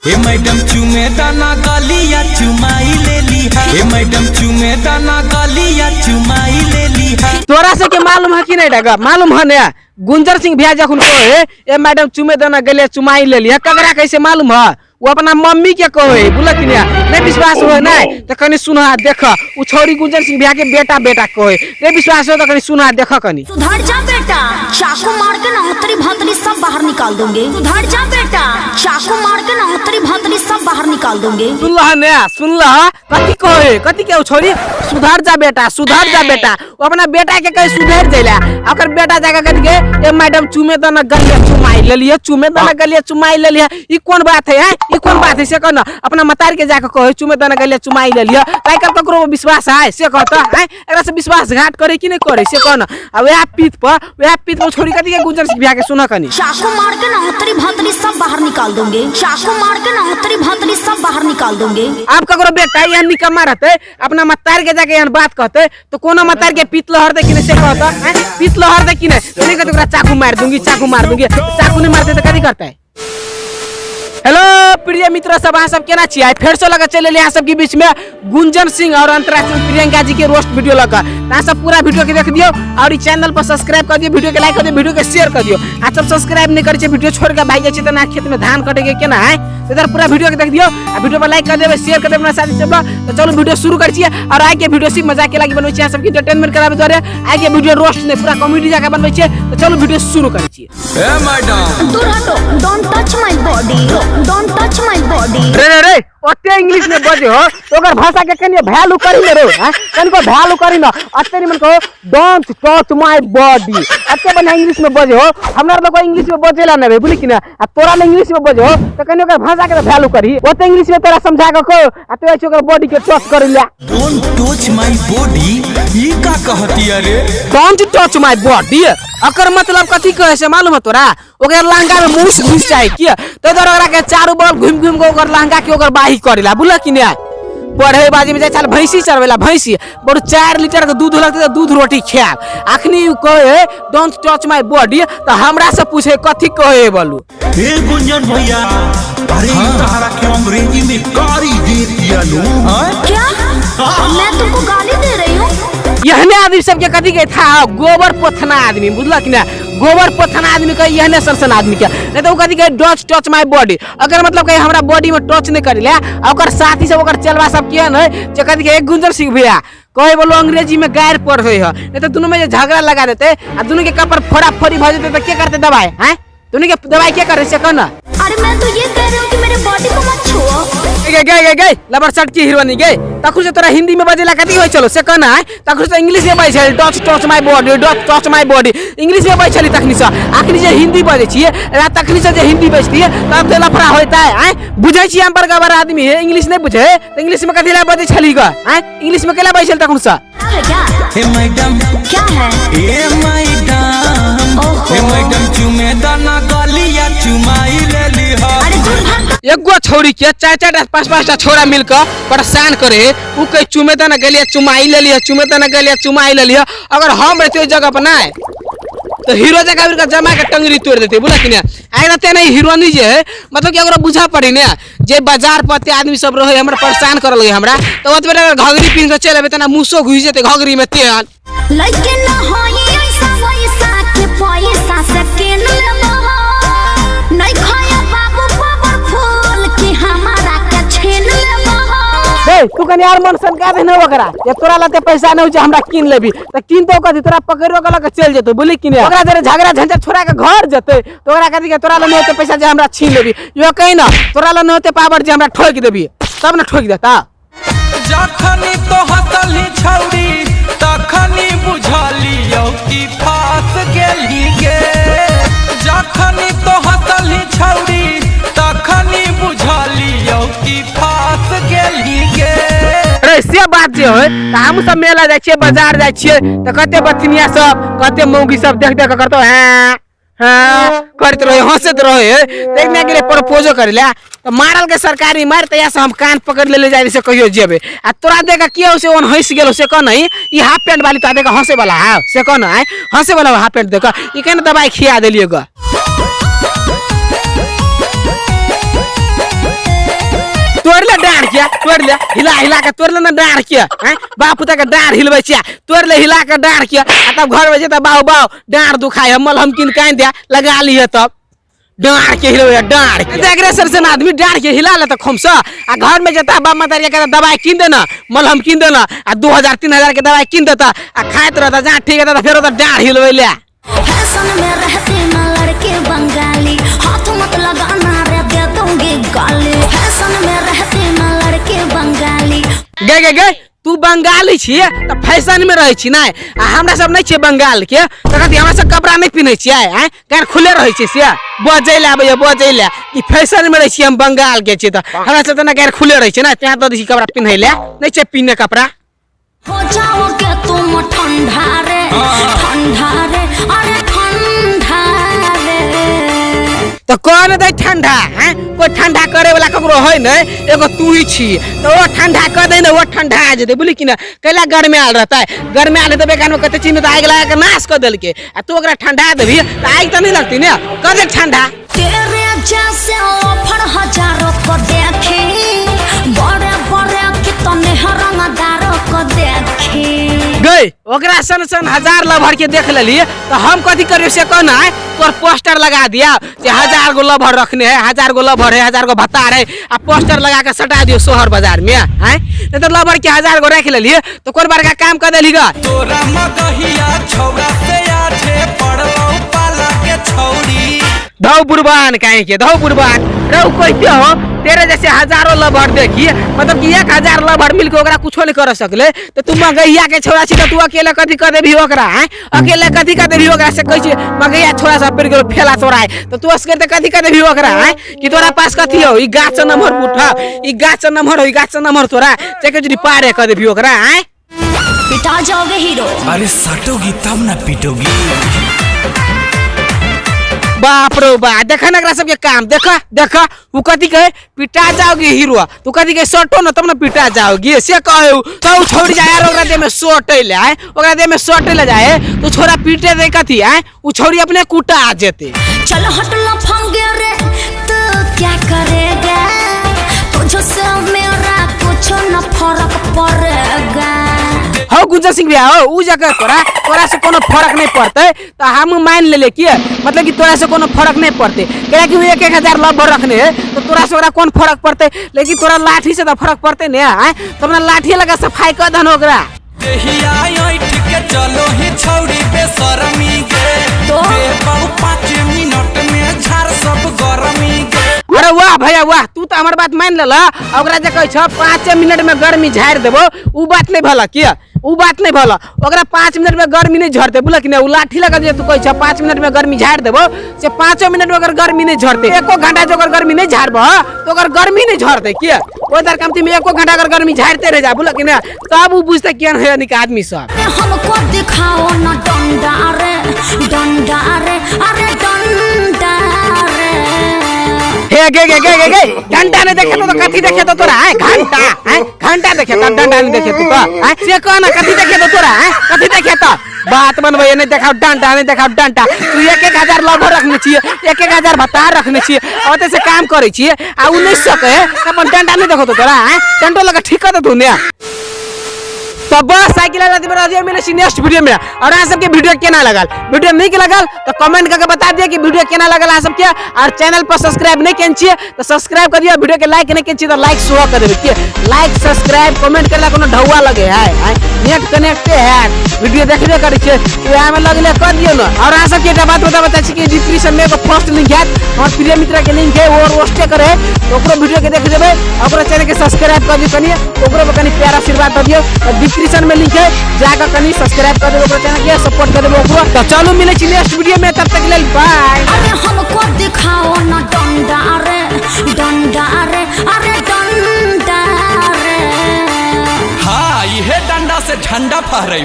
हे मैडम चुमे दाना गलिया चुमाई ले लीहा। हे मैडम चुमे दाना गलिया चुमाई ले लीहा। तोरा से के मालूम है कि नहीं डगा मालूम है ना? गुंजर सिंह भैया जखन कहे ए मैडम चुमे दाना गलिया चुमाई ले लीहा, ककरा कैसे मालूम है? वो अपना मम्मी के कहे, बोला कि नहीं? नहीं विश्वास हो नहीं तो कनी सुना देख, उ छोरी गुंजर सिंह भैया के बेटा बेटा कहे, नहीं विश्वास हो तो कनी सुना देख कनी। सुधर जा बेटा, चाकू मार के ना अंतरी भंतरी सब बाहर निकाल दूंगी। सुधर जा बेटा, चाकू मार के ना अंतरी भंतरी सब बाहर निकाल दूंगी। सुन लह ने, सुन लह कथी कहे, कथी के छोरी सुधर जा बेटा, सुधर जा बेटा। वो अपना बेटा के कहे सुधर जाइला, ओकर बेटा जाके कथी के ए मैडम चुमे दना गलिया चुमाई लेलिए, चुमे दना गलिया चुमाई लेलिए। ई कोन बात है, हैं? ई कोन बात है से कह न, अपना मतार के जाके कहे चुमे दना गलिया चुमाई लेलिए, ताई कल ककरो विश्वास है से कह त, हैं? एकरा से विश्वासघात करे कि नहीं करे से कह न। आ वएह पीत पर, वएह पीत पर छोरी कथी के गुंजर सिंह भैया के सुन कनी। चाकू मार के ना अंतरी भंतरी सब बाहर निकाल दूंगी, चाकू मार के ना अंतरी भंतरी सब बाहर निकाल दूंगी। आब ककरो बेटा एहन निकम्मा रहते, अपना मतार के जाके एहन बात कहते तो कोनो मतार के पीत लहर दे कि नहीं से कहता, हैं? पीत लहर दे कि नहीं? तो नहीं कहते ओकरा चाकू मार दूंगी, चाकू मार दूंगी, चाकू नहीं मारते तो कथी करते? हेलो प्रिय मित्र सब, अहाँ सब केना छियै? फेर से लगा चलि एलियै अहाँ सबके बीच में गुंजन सिंह और अंतरा सिंह प्रियंका जी के रोस्ट वीडियो लगा। अहाँ सब पूरा वीडियो के देख दियौ और ई चैनल पर सब्सक्राइब कर दियौ, वीडियो के लाइक कर दियौ, वीडियो के शेयर कर दियौ। आ सब सब्सक्राइब नहीं करै छियै, वीडियो छोड़ के भागि जाइ छियै तऽ ना खेत में धान कटे के केना है, तो इधर पूरा वीडियो के देख दियौ आ वीडियो पर लाइक कर देबै, शेयर कर देबै अपना साथी सब लग। तो चलू वीडियो शुरू करै छियै और आइ के वीडियो सिर्फ मजाक के लागि बनबै छियै, अहाँ सबके एंटरटेनमेंट कराबै दुआरे। आइ के वीडियो रोस्ट नहि, पूरा कॉमेडी जकाँ बनबै छियै। तो चलू वीडियो शुरू करै छियै। ए मैडम दूर हटो, don't touch my body, don't touch my body. रे रे रे, ओते इंग्लिश में बजे हो तो ओकर भाषा के कनी वैल्यू करी ने रे, हैं? कनिको वैल्यू करी न, अते निमन कहो don't touch my body, अते बढ़िया इंग्लिश में बजे हो। हमरा लोग इंग्लिश में बजेला नहीं बुझली कि ना, आ तोरा में इंग्लिश में बजे हो तो कनी ओकर भाषा के वैल्यू करी। ओते इंग्लिश में तोरा समझा के कहो आ तो ऐसे ओकर बॉडी के टच करी ले। Don't touch my body, ई का कहती अरे? Don't touch my body अकर मतलब कथी कहे से मालूम है तोरा? ओकर लहंगा में मूस घुस जाए किया तो इधर ओकरा के चारू बगल घूम घूम के ओकर लहंगा के ओकर बाही करेला, बुझल कि नहीं? पढ़े बाजी में जाए चल भैंसी चरबेला, भैंसी बड़ 4 लीटर के दूध लगते तो दूध रोटी खायब। अखनी उ कहे don't touch my body तो हमरा से पूछे कथी कहे बोलू। हे गुंजन भैया, अरे हाँ। तहरा के अंग्रेजी में गाली दे दिया नु। क्या मैं तुमको गाली दे रही हूँ? एहने आदमी सबके कथी के था गोबर पोथना आदमी, बुझलक कि ना? गोबर पोथना आदमी के एहने सन आदमी के नहीं तो उ कथी कहे don't touch my body, अगर मतलब कहे हमरा बॉडी में टच नहीं करी ले। आ ओकर साथी सब ओकर चलवा सब केहन है जे कथी कहे गुंजन सिंह भैया कहे बोलो अंग्रेजी में गायर पढ़े है, नहीं तो दोनों में जे झगड़ा लगा देते आ दोनों के कपर फोड़ा फोड़ी भऽ जेते तो के करते दवाई, हैं? दोनों के दवाई के करे से कह ना। अरे मैं तो ये कह रही हूँ कि मेरे बॉडी को मत छुओ। गए गए गए गए लबर शर्ट की हीरोनी गए, तखन से तोरा हिंदी में बजेला कथी होइ छलो से कहना है, तखन से इंग्लिश में बजै छली don't touch my body, don't touch my body English में बजै छली तखनी से। अखनी जे हिंदी बजै छियै, तखनी से जे हिंदी बजतियै तब ते लफड़ा होइता है, आँय? बुझै छियै हम बड़का बड़ा आदमी है, इंग्लिश नहीं बुझे तो इंग्लिश में कथी ला बजै छली ग, आँय? इंग्लिश में केला बजै छली तखन से? है क्या? हे मैडम क्या है? ए मैडम, हे मैडम चुमे दाना गलिया चुमाई ले लीहा। अरे दूर भाग। एगो छौड़ी के चार चार टा पांच पांच टा छोरा मिलकर परेशान करे, उ कहे चुमे दाना गलिया चुमाई ले लिया, चुमे दाना गलिया चुमाई ले लिया। अगर हम रहते ओइ जगह पर ना तो हीरो जगह मिलकर जमा के टंगरी तोड़ देते, बुझल कि नहीं? आइ रहते नहीं हीरोनी जे है, मतलब कि अगर बुझा पड़ी ने जे बाजार पर ते आदमी सब रहे हमरा परेशान करल गए हमरा, तो ओतबे अगर घघरी पिन्ह के चलि अबे तना मुसो घुसि जेते घघरी में तेहन। लइके न होई ऐसा वैसा के पैसा से केन लेबो, नहीं खाया बाबू पावरफुल के हमारा के छीन लेबो। हे तू कनी यार मन सनका दे न ओकरा, ये तोरा लते पैसा नहीं हो जे हमरा कीन लेबी त कीन तो कथी तोरा पकड़ो के लके चलि जेतौ, बुझली कि नहीं? ओकरा जरे झगड़ा झंझट छोड़ा के घर जेतै तो ओकरा कथी के तोरा लग नहीं होते पैसा जे हमरा छीन लेबी, यो कही ना तोरा लग नहीं होते पावर जे हमरा ठोक देबी तब न ठोक देता। जखनी तो हंसली छौड़ी तखनी बुझलियौ कि फास गेली गे, जखनी तो हंसली छौड़ी तखनी बुझलियौ कि फास गेली गे। अरे से बात जे होय त हमहूँ सब मेला जाइ छियै, बाजार जाइ छियै त कते बथिनिया सब कते मौगी सब देख देख के करतौ हैं हैं करैत रहै, हंसैत रहै। त एक दिना गेलियै प्रपोजो करै लए त मारल के सरकारी मारि तहिया से हम कान पकड़ि लेले जाइ से कहियो जेबै, आ तोरा देख के किया से ओहन हंसि गेलौ से कह नहीं, ई हाफ पैंट वाली तोरा देख के हंसै वाला है से कह ना, हंसै वाला हाफ पैंट देख ई केना दवाई खिया देलियै ग। तोड़ ले, हिला हिला के तोड़ ले ना डाँढ़ के, हैं? बाप पुता के डाँढ़ हिलबै छियै, तोड़ ले हिला के डाँढ़ के, आ तब घर में जेतै बाउ बाउ डाँढ़ दुखाय है, मलहम कीन के आनि दे लगा लिहे, तब डाँढ़ के हिलबै, डाँढ़ के। एग्रेसर से ना आदमी डाँढ़ के हिला लेता खोमसा, आ घर में जेता बाप माता के कहता दवाई कीन देना, मलहम कीन देना, आ 2000 3000 के दवाई कीन देता, आ खाइत रहता, जहाँ ठीक रहता फेर ओतऽ डाँढ़ हिलबै ले। फैशन में रहती मैं लड़की बंगाली, हाथ मत लगाना रे दे दूंगी गाली। फैशन में रहती मैं लड़की बंगाली। गे गे गे तू बंगाली छियै तऽ फैशन में रहै छी नहि, आ हमरा सब नहि छियै बंगाल के, तऽ कथी हमरा सब कपड़ा नहि पिन्है छियै, आँय कारण खुले रहै छियै, से बजै लए आबैया बजै लए कि फैशन में रहै छियै हम बंगाल के छियै, तऽ हमरा सब तऽ ने गैर खुले रहै छियै ने, तें दऽ दै छी कपड़ा पिन्है लए, नहि छै पिन्है कपड़ा। हो जाओगे तुम ठंडा रे, ठंडा रे, अरे ठंडा रे। तो कौन दे ठंडा, हैं? कोई ठंडा करे वाला ककरो है नहीं, एगो तू ही छी, तो वो ठंडा कर दे ना, वो ठंडा आ जेतै, बुझली कि ना? कैला गर्मी आयल रहतै, गर्मी आयल रहतै बेकार में कते चीज में तो आगि लगा के नाश कर देलकै, आ तू ओकरा ठंडा देबही तो आगि तो नहीं लगती ने, कर दे ठंडा। तेरे जैसे ऑफर हजारों को देखी, बड़े बड़े कितने रंगदारों को देखी। गई ओकरा सन सन हजार लभर के देख लेली तो हम कथी करियो से कहना है, तोर पोस्टर लगा दिया जे 1000 गो लभर रखने है, 1000 गो लभर है, 1000 गो भत्तार है, आ पोस्टर लगा के सटा दियो शहर बाजार में, हैं? नहीं तो लभर के 1000 गो रख लेली तो कोन बड़का काम कर देली गा। तोरा मगहिया छौड़ा से आछे पड़लौ पाला के छौड़ी। धौ बुरबान काहे के, धौ बुरबान रहु कहते हो, तेरे जैसे हजारों लभर देखिए, मतलब कि 1000 लभर मिलके ओकरा कुछो नहीं कर सकले, तो तू मगहिया के छोड़ा छी तो तू अकेले कथी कर देबही ओकरा, हैं? अकेले कथी कर देबही ओकरा से कहै छी मगहिया छोड़ा सब पड़ गेलो फेला तोराए, तो तू असगर त कथी कर देबही ओकरा, हैं? कि तोरा पास कथी हो, ई गाछ नम्हर बूढ़ा, ई गाछ नम्हर हो, ई गाछ नम्हर तोरा से के जदी पारे कर देबही ओकरा, हैं? पिटा जाओगे हीरो। अरे सटोगी तब ना पिटोगी। बाप रे बा, देखा ना एकरा सबके काम, देखा देखा उ कथी कहे पिटा जाओगी हीरो, तू कथी कहे सटो ना तब ना पिटा जाओगी, से कहे उ, तो उ छोड़ जाए यार ओकरा देह में सटे ले, आए ओकरा देह में सटे ले जाए तो छोरा पीटे दे कथी, आए उ छोड़ी अपने कुटा आ जेते। चल हट लफंगे रे तू क्या करेगा, तुझसे मेरा कुछ न फर्क पड़ेगा। हो गुंजन सिंह भैया हो, उ जगह तोरा तोरा से कोनो फर्क नहीं पड़ते, तो हम मान लेले कि मतलब कि तोरा से कोनो फर्क नहीं पड़ते, क्या कि 1-1 हजार लभर रखने है तो तोरा से ओकरा कोन फर्क पड़ते, लेकिन तोरा लाठी से तो फर्क पड़ते ने, आए तो अपना लाठी लगा सफाई कर दहन ओकरा। देहिया ऐठ के चलो ही छौड़ी बेशरमी गे, तो? देबौ 5 मिनट में झाड़ सब गरमी गे। अरे वाह भैया वाह, तू तो हमार बात मान लेला, ओकरा जे कहै छ 5 मिनट में गर्मी झाड़ि देबो, उ बात नहीं भला किया, उ बात नहीं भला, ओकरा 5 मिनट में गर्मी नहीं झड़ते, बुझल कि नहीं? उ लाठी लगा जे तू कहै छ 5 मिनट में गर्मी झाड़ि देबो, से 5 मिनट में अगर गर्मी नहीं झड़ते, एको घंटा जो अगर गर्मी नहीं झाड़बो तो अगर गर्मी नहीं झड़ते किया, ओइ दर कमती में एको घंटा अगर गर्मी झाड़ते रह जा, बुझल कि नहीं? तब उ बुझते केहन है निक आदमी सब। हमको दिखाओ ना डंडा रे, डंडा रे, अरे डंडा रे। हे गे गे गे गे गे, डंडा नहीं देखे तो कथी देखे तो तोरा, हैं? घंटा, हैं? घंटा देखे तो डंडा नहीं देखे तू तो, हैं? से कह ना कथी देखे तो तोरा, हैं? कथी देखे तो बात बनबै नहीं देखाओ डंडा नहीं देखाओ डंडा, तू 1-1 हजार लभर रखने छियै, 1-1 हजार भत्तार रखने छियै, ओतै से काम करै छियै, आ उ नहीं सकै अपन डंडा नहीं देखो तो तोरा, हैं? डंडो लगा ठीक कर दे तू ने। तो बस साइकिल वाला दिन रह मिले छी नेक्स्ट वीडियो में। और अहाँ सबके वीडियो केना लगल, वीडियो नीक लगल तो कमेंट करके बता दिया कि वीडियो केना लगल अहाँ सबके। और चैनल पर सब्सक्राइब नहीं केने छियै तो सब्सक्राइब कर दिया, वीडियो के लाइक नहीं केने छियै तो लाइक सेहो कर देबै। के लाइक सब्सक्राइब कमेंट करला कोनो ढौआ लगे है, है नेट कनेक्टे है, वीडियो देखबे करै छियै तो वएह में लगले कर दियौ न। और अहाँ सबके एकटा बात बताबै चाहै छी कि डिस्क्रिप्शन में एगो फर्स्ट लिंक हैत, हमर प्रिय मित्र के लिंक है, वो रोस्टे करे तो ओकरो वीडियो के देख लेबै, ओकरो चैनल के सब्सक्राइब कर दियौ, कनी ओकरो पर कनी प्यार आशीर्वाद दऽ दियौ। तो डिस्क्रिप्शन में लिंक है, जाकर कनी सब्सक्राइब कर देबै, ओकरो चैनल के सपोर्ट कर देबै ओकरो। तो चलू मिलै छी नेक्स्ट वीडियो में, तब तक लेल बाय। अरे हमको दिखाओ ना डंडा रे, डंडा रे, अरे डंडा रे। हाँ, इहे डंडा से झंडा फहरै।